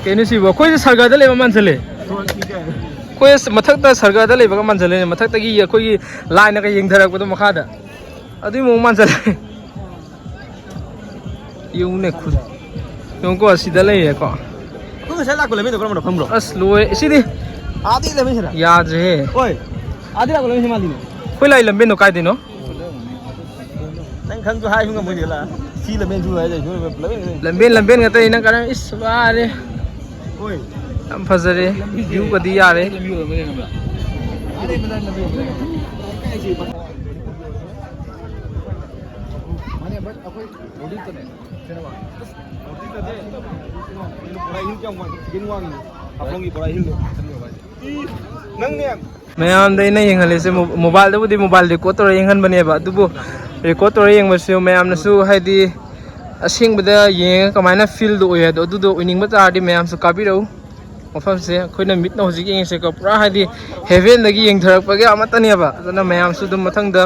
ꯀꯩꯅꯣ ꯁꯤꯕꯨ? ꯑꯩꯈꯣꯏꯁꯦ ꯁꯔꯒꯗ ꯂꯩꯕ ꯃꯥꯟꯁꯤꯜꯂꯦ꯫ ꯑꯩꯈꯣꯏ ꯑꯁ ꯃꯊꯛꯇ ꯁꯔꯒꯗ ꯂꯩꯕꯒ ꯃꯥꯟꯁꯤꯜꯂꯦ꯫ ꯃꯊꯛꯇꯒꯤ ꯑꯩꯈꯣꯏꯒꯤ ꯂꯥꯏꯅꯒ ꯌꯦꯡꯊꯔꯛꯄꯗꯣ ꯃꯈꯥꯗ꯫ ꯑꯗꯨꯏ ꯃꯑꯣꯡ ꯃꯥꯟꯁꯤꯜꯂꯦ꯫ ꯌꯦꯡꯉꯨꯅꯦ ꯈꯨ-, ꯌꯦꯡꯉꯨꯀꯣ, ꯑꯁꯤꯗ ꯂꯩꯔꯦꯀꯣ꯫ ꯑꯩꯈꯣꯏ ꯉꯁꯥꯏ ꯂꯥꯛꯄ ꯂꯝꯕꯤꯗꯣ ꯀꯔꯝꯕꯅꯣ ꯈꯪꯕ꯭ꯔꯣ? ꯑꯁ, ꯂꯣꯏꯔꯦ꯫ ꯁꯤꯗꯤ ꯑꯥꯗꯤ ꯂꯝꯕꯤ ꯁꯤꯗ ꯌꯥꯗ꯭ꯔꯦꯍꯦ꯫ ꯍꯣꯏ꯫ ꯑꯥꯗꯤ ꯂꯥꯛꯄ ꯂꯝꯕꯤ ꯁꯤ ꯃꯥꯜꯂꯤꯅꯦ꯫ ꯑꯩꯈꯣꯏ ꯂꯥꯛꯏ ꯂꯝꯕꯦꯟꯗꯣ ꯀꯥꯏꯗꯩꯅꯣ? ꯅꯪ ꯈꯪꯁꯨ ꯍꯥꯏꯕ ꯉꯝꯃꯣꯏꯅꯦ, ꯂꯥ꯫ ꯁꯤ ꯂꯝꯕꯦꯟ ꯁꯨ ꯍꯥꯏ ꯂꯩ, ꯁꯨ ꯂꯝꯕꯦꯟ, ꯂꯝꯕꯦꯟ꯫ ꯂꯝꯕꯦꯟ, ꯂꯝꯕꯦꯟ ꯉꯥꯛꯇꯅꯤ ꯅꯪ ꯀꯔꯝ-, ꯏꯁ, ꯋꯥꯔꯦ꯫ ꯍꯣꯏ꯫ ꯌꯥꯝ ꯐꯖꯔꯦ꯫ Viewꯒꯗꯤ ꯌꯥꯔꯦ꯫ ꯂꯝꯕꯤ ꯑꯣꯏꯔꯝꯒꯅꯤ ꯅꯪꯅ꯫ ꯑꯥꯗꯩ ꯃꯅꯥꯛ ꯂꯝꯕꯤ ꯑꯣꯏꯔꯝꯒꯅꯤ꯫ ꯃꯥꯅꯦ, but ꯑꯩꯈꯣꯏ ꯅꯣꯔꯠ ꯏꯁꯇꯅꯦ꯫ ꯅꯣꯔꯠ ꯏꯁꯇꯗꯤ ꯕꯣꯔꯥ ꯍꯤꯜ ꯀꯌꯥꯝ ꯋꯥꯡꯒꯦ? ꯆꯤꯀꯦꯟ ꯋꯥꯡꯉꯤ꯫ ꯍꯥꯐꯂꯣꯡꯒꯤ ꯕꯣꯔꯥ ꯍꯤꯜꯗꯣ꯫ ꯅꯪꯅꯦ꯫ ꯃꯌꯥꯝꯗ ꯑꯩꯅ ꯌꯦꯡꯍꯜꯂꯤꯁꯦ ꯃꯣ-, ꯃꯣꯕꯥꯏꯜꯗꯕꯨꯗꯤ ꯃꯣꯕꯥꯏꯜ record ꯇꯧꯔ ꯌꯦꯡꯍꯟꯕꯅꯦꯕ, ꯑꯗꯨꯕꯨ record ꯇꯧꯔ ꯌꯦꯡꯕꯁꯨ ꯃꯌꯥꯝꯅꯁꯨ ꯍꯥꯏꯗꯤ ꯑꯁꯦꯡꯕꯗ ꯌꯦꯡꯉꯒ ꯀꯃꯥꯏꯅ feel ꯗꯣ ꯑꯣꯏ ꯍꯥꯏꯗꯣ, ꯑꯗꯨꯗꯣ ꯑꯣꯏꯅꯤꯡꯕ ꯇꯥꯔꯗꯤ ꯃꯌꯥꯝꯁꯨ ꯀꯥꯕꯤꯔꯛꯎ꯫ ꯃꯐꯝꯁꯦ ꯑꯩꯈꯣꯏꯅ ꯃꯤꯠꯅ ꯍꯧꯖꯤꯛ ꯌꯦꯡꯉꯤꯁꯦꯀꯣ, ꯄꯨꯔꯥ ꯍꯥꯏꯗꯤ heaven ꯗꯒꯤ ꯌꯦꯡꯊꯔꯛꯄꯒꯤ ꯑꯃꯠꯇꯅꯦꯕ꯫ ꯑꯗꯨꯅ ꯃꯌꯥꯝꯁꯨ ꯑꯗꯨꯝ ꯃꯊꯪꯗ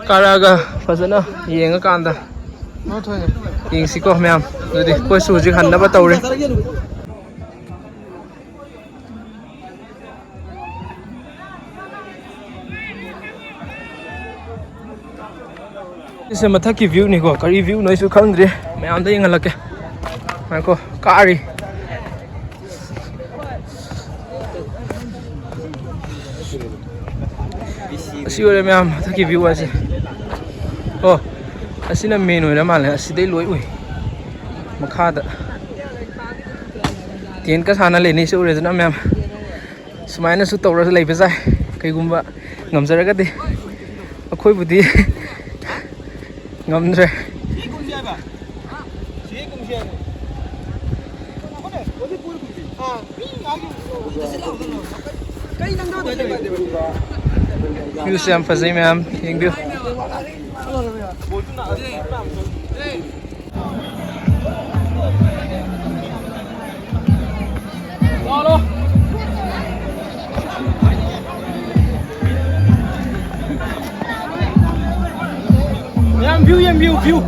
ꯀꯥꯔꯛꯑꯒ ꯐꯖꯅ ꯌꯦꯡꯉꯀꯥꯟꯗ ꯌꯦꯡꯁꯤꯀꯣ ꯃꯌꯥꯝ꯫ ꯑꯗꯨꯗꯤ ꯑꯩꯈꯣꯏꯁꯨ ꯍꯧꯖꯤꯛ ꯍꯟꯅꯕ ꯇꯧꯔꯦ꯫ ꯁꯤꯁꯦ ꯃꯊꯛꯀꯤ view ꯅꯤꯀꯣ, ꯀꯔꯤ view ꯅꯣ ꯑꯩꯁꯨ ꯈꯪꯗ꯭ꯔꯤ, ꯃꯌꯥꯝꯗ ꯌꯦꯡꯍꯜꯂꯛꯀꯦ꯫ ꯉꯥꯏꯈꯣ, ꯀꯥꯔꯤ꯫ ꯑꯁꯤ ꯑꯣꯏꯔꯦ ꯃꯌꯥꯝ, ꯃꯊꯛꯀꯤ view ꯍꯥꯏꯁꯦ꯫ ꯑꯣ, ꯑꯁꯤꯅ main ꯑꯣꯏꯔ ꯃꯥꯜꯂꯦ, ꯑꯁꯤꯗꯩ ꯂꯣꯏ ꯎꯏ꯫ ꯃꯈꯥꯗ tent ꯀ ꯁꯥꯅ ꯂꯩꯅꯩꯁꯦ ꯎꯔꯦꯗꯅ ꯃꯌꯥꯝ꯫ ꯁꯨꯃꯥꯏꯅꯁꯨ ꯇꯧꯔꯒ ꯂꯩꯕ ꯌꯥꯏ, ꯀꯩꯒꯨꯝꯕ ꯉꯝꯖꯔꯒꯗꯤ꯫ ꯑꯩꯈꯣꯏꯕꯨꯗꯤ ꯉꯝꯗ꯭ꯔꯦ꯫ Viewꯁꯦ ꯌꯥꯝ ꯐꯖꯩ ꯃꯌꯥꯝ, ꯌꯦꯡꯕꯤꯌꯨ꯫ ꯃꯌꯥꯝ view ꯌꯦꯡꯕꯤꯌꯨ, view꯫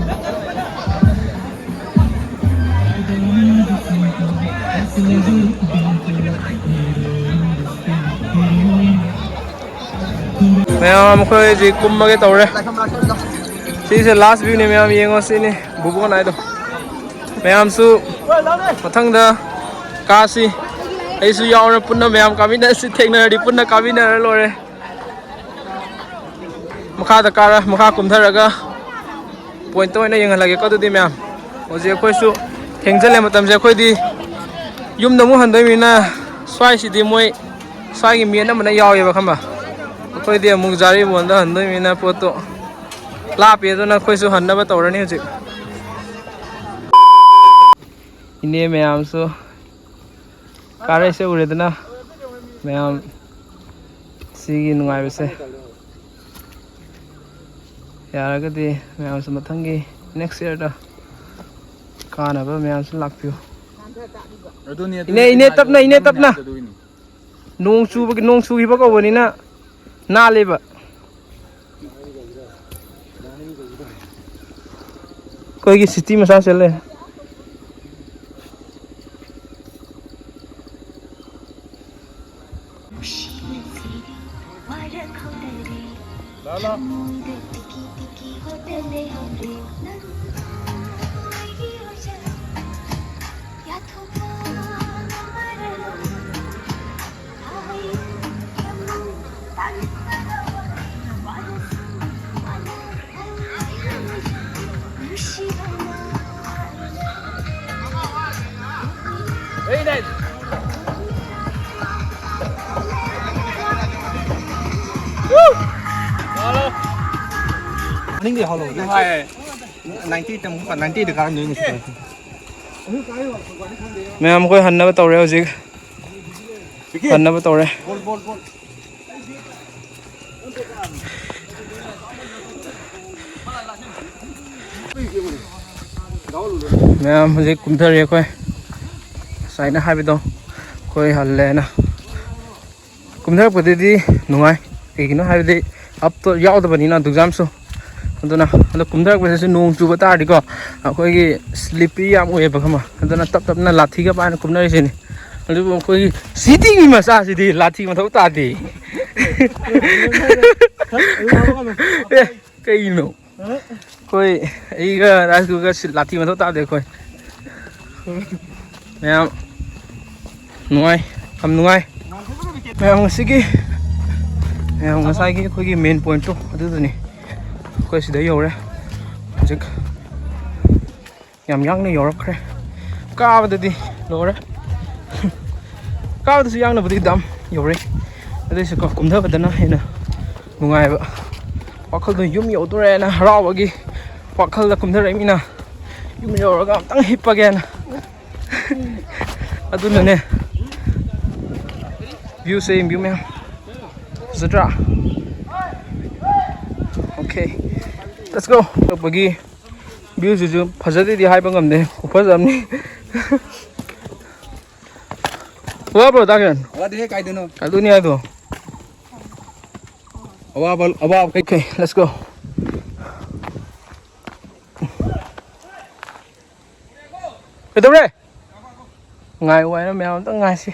ꯃꯌꯥꯝ ꯑꯩꯈꯣꯏ ꯍꯧꯖꯤꯛ ꯀꯨꯝꯃꯒꯦ ꯇꯧꯔꯦ꯫ ꯁꯤꯁꯦ last viewꯅꯤ ꯃꯌꯥꯝ, ꯌꯦꯡꯉꯣ ꯁꯤꯅꯤ ꯕꯨꯕꯣꯟ ꯍꯥꯏꯗꯣ꯫ ꯃꯌꯥꯝꯁꯨ ꯃꯊꯪꯗ ꯀꯥꯁꯤ, ꯑꯩꯁꯨ ꯌꯥꯎꯔ ꯄꯨꯟꯅ ꯃꯌꯥꯝ ꯀꯥꯃꯤꯟꯅꯁꯤ, ꯊꯦꯡꯅꯔꯗꯤ ꯄꯨꯟꯅ ꯀꯥꯃꯤꯟꯅꯔ ꯂꯣꯏꯔꯦ꯫ ꯃꯈꯥꯗ ꯀꯥꯔ ꯃꯈꯥ ꯀꯨꯝꯊꯔꯒ pointꯇ ꯑꯣꯏꯅ ꯌꯦꯡꯍꯜꯂꯒꯦꯀꯣ꯫ ꯑꯗꯨꯗꯤ ꯃꯌꯥꯝ, ꯍꯧꯖꯤꯛ ꯑꯩꯈꯣꯏꯁꯨ ꯊꯦꯡꯖꯤꯜꯂꯦ ꯃꯇꯝꯁꯦ꯫ ꯑꯩꯈꯣꯏꯗꯤ ꯌꯨꯝꯗ ꯑꯃꯨꯛ ꯍꯟꯗꯣꯏꯅꯤꯅ ꯁ꯭ꯋꯥꯏꯁꯤꯗꯤ ꯃꯣꯏ ꯁ꯭ꯋꯥꯏꯒꯤ ꯃꯤ ꯑꯅꯝꯕꯅ ꯌꯥꯎꯋꯦꯕ ꯈꯪꯕ꯫ ꯑꯩꯈꯣꯏꯗꯤ ꯑꯃꯨꯛ ꯖꯥꯔꯤꯕꯣꯟꯗ ꯍꯟꯗꯣꯏꯅꯤꯅ ꯄꯣꯠꯇꯣ ꯂꯥꯞꯄꯦ, ꯑꯗꯨꯅ ꯑꯩꯈꯣꯏꯁꯨ ꯍꯟꯅꯕ ꯇꯧꯔꯅꯤ ꯍꯧꯖꯤꯛ꯫ ꯏꯅꯦ ꯃꯌꯥꯝꯁꯨ ꯀꯥꯔꯛꯏꯁꯦ ꯎꯔꯦꯗꯅ ꯃꯌꯥꯝ, ꯁꯤꯒꯤ ꯅꯨꯡꯉꯥꯏꯕꯁꯦ꯫ ꯌꯥꯔꯒꯗꯤ ꯃꯌꯥꯝꯁꯨ ꯃꯊꯪꯒꯤ next yearꯗ ꯀꯥꯅꯕ ꯃꯌꯥꯝꯁꯨ ꯂꯥꯛꯄꯤꯌꯨ꯫ ꯑꯗꯨꯅꯤ, ꯑꯗꯨꯅꯤ ꯏꯅꯦ, ꯏꯅꯦ, ꯑꯩꯅ ꯍꯥꯏꯗꯣ, ꯇꯞꯅ, ꯏꯅꯦ, ꯅꯪꯅ ꯇꯞꯅ꯫ ꯍꯥꯏꯕꯗꯣ ꯑꯗꯨꯒꯤꯅꯤ꯫ ꯅꯣꯡ ꯆꯨꯕꯒꯤ, ꯅꯣꯡ ꯆꯨꯈꯤꯕ ꯀꯧꯕꯅꯤꯅ ꯅꯥꯜꯂꯦꯕ꯫ ꯑꯩꯈꯣꯏꯒꯤ city ꯃꯆꯥ ꯆꯦꯜꯂꯦ꯫ ꯃꯅꯤꯡꯗꯤ ꯍꯥꯎꯂꯣ꯫ ꯅꯥꯏꯟꯇꯤ ꯇꯝ-, ꯅꯥꯏꯟꯇꯤꯗ ꯀꯥꯔꯝꯗꯣꯏꯅꯤ ꯁꯤꯗ꯫ ꯃꯌꯥꯝ ꯑꯩꯈꯣꯏ ꯍꯟꯅꯕ ꯇꯧꯔꯦ ꯍꯧꯖꯤꯛ꯫ ꯍꯟꯅꯕ ꯇꯧꯔꯦ꯫ ꯃꯌꯥꯝ ꯍꯧꯖꯤꯛ ꯀꯨꯝꯊꯔꯤ ꯑꯩꯈꯣꯏ꯫ ꯉꯁꯥꯏꯅ ꯍꯥꯏꯕꯗꯣ ꯑꯩꯈꯣꯏ ꯍꯜꯂꯦꯅ꯫ ꯀꯨꯝꯊꯔꯛꯄꯗꯗꯤ ꯅꯨꯡꯉꯥꯏ, ꯀꯩꯒꯤꯅꯣ ꯍꯥꯏꯕꯗꯤ ꯑꯞꯇꯣ ꯌꯥꯎꯗꯕꯅꯤꯅ ꯑꯗꯨ ꯑꯦꯛꯖꯥꯝꯁꯨ꯫ ꯑꯗꯨꯅ ꯍꯟꯗꯛ ꯀꯨꯝꯊꯔꯛꯄꯁꯤꯁꯨ ꯅꯣꯡ ꯆꯨꯕ ꯇꯥꯔꯗꯤꯀꯣ, ꯑꯩꯈꯣꯏꯒꯤ ꯁ꯭ꯂꯤꯞꯄꯤ ꯌꯥꯝ ꯑꯣꯏꯌꯦꯕ, ꯈꯪꯕ꯭ꯔꯥ? ꯑꯗꯨꯅ ꯇꯞ ꯇꯞꯅ ꯂꯥꯊꯤꯒ ꯄꯥꯏꯅ ꯀꯨꯝꯅꯔꯤꯁꯤꯅꯤ꯫ ꯑꯗꯨꯕꯨ ꯑꯩꯈꯣꯏꯒꯤ ꯁꯤꯇꯤꯒꯤ ꯃꯆꯥꯁꯤꯗꯤ ꯂꯥꯊꯤ ꯃꯊꯧ ꯇꯥꯗꯦ꯫ ꯑꯦ, ꯀꯩꯅꯣ? ꯑꯩꯈꯣꯏ, ꯑꯩꯒ ꯔꯥꯖꯒꯨꯔꯒ ꯁꯤ ꯂꯥꯊꯤ ꯃꯊꯧ ꯇꯥꯗꯦ ꯑꯩꯈꯣꯏ꯫ ꯃꯌꯥꯝ ꯅꯨꯡꯉꯥꯏ, ꯌꯥꯝ ꯅꯨꯡꯉꯥꯏ꯫ ꯃꯌꯥꯝ ꯉꯁꯤꯒꯤ, ꯃꯌꯥꯝ ꯉꯁꯥꯏꯒꯤ ꯑꯩꯈꯣꯏꯒꯤ ꯃꯦꯟ ꯄꯣꯏꯟꯠꯇꯣ ꯑꯗꯨꯗꯨꯅꯤ꯫ ꯑꯩꯈꯣꯏ ꯁꯤꯗ ꯌꯧꯔꯦ ꯍꯧꯖꯤꯛ꯫ ꯌꯥꯝ ꯌꯥꯡꯅ ꯌꯧꯔꯛꯈ꯭ꯔꯦ꯫ ꯀꯥꯕꯗꯗꯤ ꯂꯣꯏꯔꯦ꯫ ꯀꯥꯕꯗꯁꯨ ꯌꯥꯡꯅꯕꯨꯗꯤ ꯑꯗꯨꯝ ꯌꯧꯔꯛꯏ꯫ ꯑꯗꯨꯏꯁꯨꯀꯣ, ꯀꯨꯝꯊꯕꯗꯅ ꯍꯦꯟꯅ ꯅꯨꯡꯉꯥꯏꯕ꯫ ꯋꯥꯈꯜꯗꯣ ꯌꯨꯝ ꯌꯧꯗꯣꯔꯦꯅ ꯍꯔꯥꯎꯕꯒꯤ ꯋꯥꯈꯜꯗ ꯀꯨꯝꯊꯔꯛꯏ ꯃꯤꯅ꯫ ꯌꯨꯝ ꯌꯧꯔꯒ ꯑꯝꯇꯪ ꯍꯤꯞꯄꯒꯦꯅ꯫ ꯑꯗꯨꯅꯅꯦ꯫ ꯚ꯭ꯌꯨꯁꯦ ꯌꯦꯡꯕꯤꯌꯨ ꯃꯌꯥꯝ꯫ ꯐꯖꯗ꯭ꯔꯥ? Okay, let's go. ꯌꯧꯔꯛꯄꯒꯤ ꯚ꯭ꯌꯨꯁꯤꯁꯨ ꯐꯖꯗꯦꯗꯤ ꯍꯥꯏꯕ ꯉꯝꯗꯦ, ꯈꯨꯐꯖ ꯑꯃꯅꯤ꯫ ꯋꯥꯕ꯭ꯔꯣ, ꯗꯥ ꯀꯤꯔꯟ? ꯋꯥꯗꯦꯍꯦ, ꯀꯥꯏꯗꯅꯣ? ꯑꯗꯨꯅꯤ ꯍꯥꯏꯗꯣ꯫ ꯑꯋꯥꯕ, ꯑꯋꯥꯕ ꯀꯩ- Okay, let's go. ꯀꯩꯗꯧꯔꯦ? ꯉꯥꯏꯌꯨ ꯍꯥꯏꯅ ꯃꯌꯥꯝ ꯑꯝꯇꯪ ꯉꯥꯏꯁꯤ꯫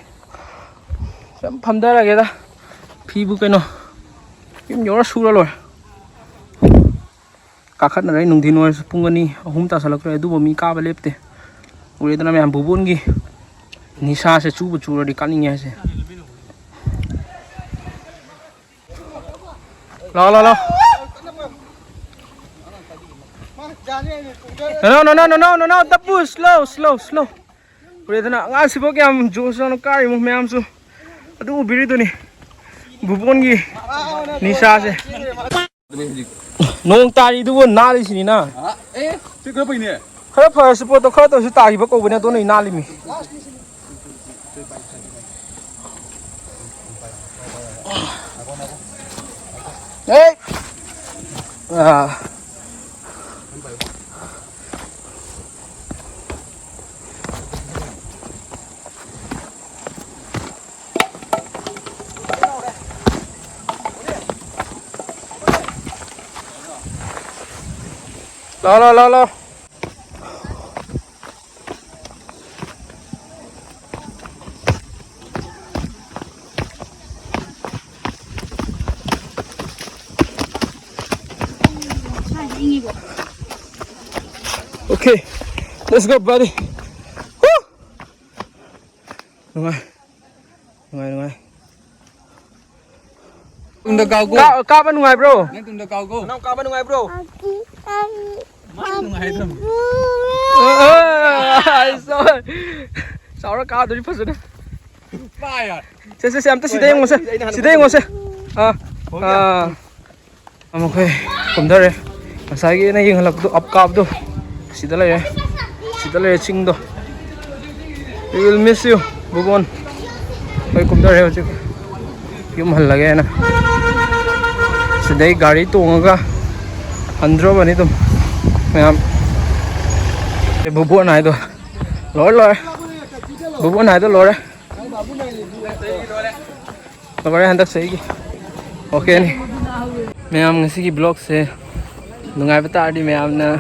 ꯁꯨꯝ ꯐꯝꯊꯔꯒꯦꯗ꯫ ꯐꯤꯕꯨ ꯀꯩꯅꯣ, ꯌꯨꯝ ꯌꯧꯔ ꯁꯨꯔ ꯂꯣꯏꯔꯦ꯫ ꯀꯥꯈꯠꯅꯔꯦ꯫ ꯅꯨꯡꯊꯤꯟ ꯑꯣꯏꯔꯁꯨ ꯄꯨꯡ ꯑꯅꯤ, ꯑꯍꯨꯝ ꯇꯥꯁꯜꯂꯛꯇ꯭ꯔꯦ, ꯑꯗꯨꯕꯨ ꯃꯤ ꯀꯥꯕ ꯂꯦꯞꯇꯦ꯫ ꯎꯔꯦꯗꯅ ꯃꯌꯥꯝ, ꯕꯨꯕꯣꯟꯒꯤ ꯅꯤꯁꯥꯁꯦ ꯆꯨꯕꯨ ꯆꯨꯔꯗꯤ ꯀꯥꯅꯤꯡꯉꯦ ꯍꯥꯏꯁꯦ꯫ ꯂꯥꯎ, ꯂꯥꯎ, ꯂꯥꯎ꯫ No, no, no, no, no, no, no, ꯇꯞꯄꯨ, slow, slow, slow꯫ ꯎꯔꯦꯗꯅ ꯑꯉꯥꯡꯁꯤꯕꯨ ꯀꯌꯥꯝ ꯖꯣꯁ ꯌꯥꯎꯅ ꯀꯥꯔꯤꯃꯣ ꯃꯌꯥꯝꯁꯨ꯫ ꯑꯗꯨ ꯎꯕꯤꯔꯤꯗꯨꯅꯤ꯫ ꯕꯨꯕꯣꯟꯒꯤ ꯅꯤꯁꯥꯁꯦ꯫ ꯅꯣꯡ ꯇꯥꯔꯤꯗꯨꯕꯨ ꯅꯥꯜꯂꯤꯁꯤꯅꯤꯅ꯫ ꯑꯦ, ꯁꯤ ꯈꯔ ꯐꯩꯅꯦ꯫ ꯈꯔ ꯐꯔꯁꯨ ꯄꯣꯠꯇꯣ ꯈꯔꯇ ꯑꯣꯏꯔꯁꯨ ꯇꯥꯈꯤꯕ ꯀꯧꯕꯅꯦ, ꯑꯗꯨꯅ ꯑꯩ ꯅꯥꯜꯂꯤꯃꯤ꯫ Hey! Ah. Lo, lo, lo, lo. Okay, let's go, buddy. Woo! ꯅꯨꯡꯉꯥꯏ, ꯅꯨꯡꯉꯥꯏ, ꯅꯨꯡꯉꯥꯏ꯫ ꯇꯨꯡꯗ ꯀꯥꯎꯒꯣ꯫ ꯀꯥ-, ꯀꯥꯕ ꯅꯨꯡꯉꯥꯏꯕ꯭ꯔꯣ? ꯅꯪ ꯇꯨꯡꯗ ꯀꯥꯎꯒꯣ꯫ ꯅꯪ ꯀꯥꯕ ꯅꯨꯡꯉꯥꯏꯕ꯭ꯔꯣ? ꯃꯥ ꯅꯨꯡꯉꯥꯏꯗ꯭ꯔꯣ? ꯑ, ꯑ, ꯑ, ꯑ, ꯆꯥꯎꯔ ꯀꯥꯗꯣꯔꯤ ꯐꯖꯅ꯫ ꯄꯥꯏ ꯌꯥꯔ꯫ ꯁꯦ, ꯁꯦ, ꯁꯦ, ꯑꯝꯇ ꯁꯤꯗ ꯌꯦꯡꯉꯣꯁꯦ꯫ ꯁꯤꯗ ꯌꯦꯡꯉꯣꯁꯦ꯫ ꯑꯥ, ꯑꯥ꯫ ꯑꯃꯨꯛ ꯑꯩꯈꯣꯏ ꯀꯨꯝꯊꯔꯦ꯫ ꯉꯁꯥꯏꯒꯤ ꯑꯩꯅ ꯌꯦꯡꯍꯜꯂꯛꯄꯗꯣ, ꯑꯞ ꯀꯥꯕꯗꯣ, ꯁꯤꯗ ꯂꯩꯔꯦ꯫ ꯁꯤꯗ ꯂꯩꯔꯦ ꯆꯤꯡꯗꯣ꯫ We will miss you, ꯕꯨꯕꯣꯟ꯫ ꯑꯩꯈꯣꯏ ꯀꯨꯝꯊꯔꯦ ꯍꯧꯖꯤꯛ꯫ ꯌꯨꯝ ꯍꯜꯂꯒꯦꯅ꯫ ꯁꯤꯗꯩ ꯒꯥꯔꯤ ꯇꯣꯡꯉꯒ ꯍꯟꯗ꯭ꯔꯣꯕꯅꯤ ꯑꯗꯨꯝ ꯃꯌꯥꯝ꯫ ꯑꯦ, ꯕꯨꯕꯣꯟ ꯍꯥꯏꯗꯣ ꯂꯣꯏꯔꯦ, ꯂꯣꯏꯔꯦ꯫ ꯕꯨꯕꯣꯟ ꯍꯥꯏꯗꯣ ꯂꯣꯏꯔꯦ꯫ ꯂꯣꯏꯔꯦ ꯍꯟꯗꯛ ꯆꯍꯤꯒꯤ꯫ ꯑꯣꯀꯦꯅꯤ꯫ ꯃꯌꯥꯝ, ꯉꯁꯤꯒꯤ ꯕ꯭ꯂꯣꯛꯁꯦ ꯅꯨꯡꯉꯥꯏꯕ ꯇꯥꯔꯗꯤ ꯃꯌꯥꯝꯅ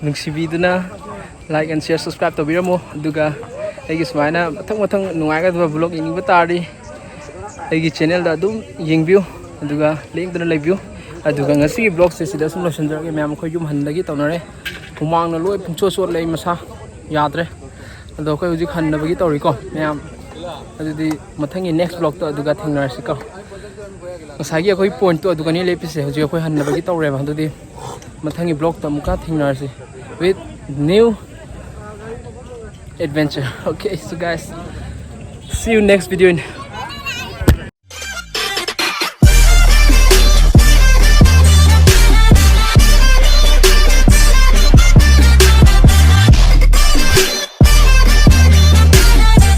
ꯅꯨꯡꯁꯤꯕꯤꯗꯨꯅ like and share, subscribe ꯇꯧꯕꯤꯔꯝꯃꯣ꯫ ꯑꯗꯨꯒ ꯑꯩꯒꯤ ꯁꯨꯃꯥꯏꯅ ꯃꯊꯪ ꯃꯊꯪ ꯅꯨꯡꯉꯥꯏꯒꯗꯕ ꯕ꯭ꯂꯣꯛ ꯌꯦꯡꯅꯤꯡꯕ ꯇꯥꯔꯗꯤ ꯑꯩꯒꯤ ꯆꯦꯅꯦꯜꯗ ꯑꯗꯨꯝ ꯌꯦꯡꯕꯤꯌꯨ, ꯑꯗꯨꯒ ꯂꯦꯡꯗꯅ ꯂꯩꯕꯤꯌꯨ꯫ ꯑꯗꯨꯒ ꯉꯁꯤꯒꯤ ꯕ꯭ꯂꯣꯛꯁꯦ ꯁꯤꯗ ꯁꯨꯝ ꯂꯣꯏꯁꯤꯟꯖꯔꯒꯦ꯫ ꯃꯌꯥꯝ ꯑꯩꯈꯣꯏ ꯌꯨꯝ ꯍꯟꯕꯒꯤ ꯇꯧꯅꯔꯦ꯫ ꯍꯨꯃꯥꯡꯅ ꯂꯣꯏ ꯄꯨꯡꯆꯣꯠ ꯆꯣꯠꯂꯦ, ꯑꯩ ꯃꯁꯥ ꯌꯥꯗ꯭ꯔꯦ꯫ ꯑꯗꯣ ꯑꯩꯈꯣꯏ ꯍꯧꯖꯤꯛ ꯍꯟꯅꯕꯒꯤ ꯇꯧꯔꯤꯀꯣ ꯃꯌꯥꯝ꯫ ꯑꯗꯨꯗꯤ ꯃꯊꯪꯒꯤ ꯅꯦꯛꯁ ꯕ꯭ꯂꯣꯛꯇ ꯑꯗꯨꯒ ꯊꯦꯡꯅꯔꯁꯤꯀꯣ꯫ ꯉꯁꯥꯏꯒꯤ ꯑꯩꯈꯣꯏ ꯄꯣꯏꯟꯠꯇꯣ ꯑꯗꯨꯒꯅꯤ ꯂꯦꯞꯄꯤꯁꯦ꯫ ꯍꯧꯖꯤꯛ ꯑꯩꯈꯣꯏ ꯍꯟꯅꯕꯒꯤ ꯇꯧꯔꯦꯕ꯫ ꯑꯗꯨꯗꯤ ꯃꯊꯪꯒꯤ ꯕ꯭ꯂꯣꯛꯇ ꯑꯃꯨꯛꯀ ꯊꯦꯡꯅꯔꯁꯤ with new adventure. Okay, so guys, see you next video in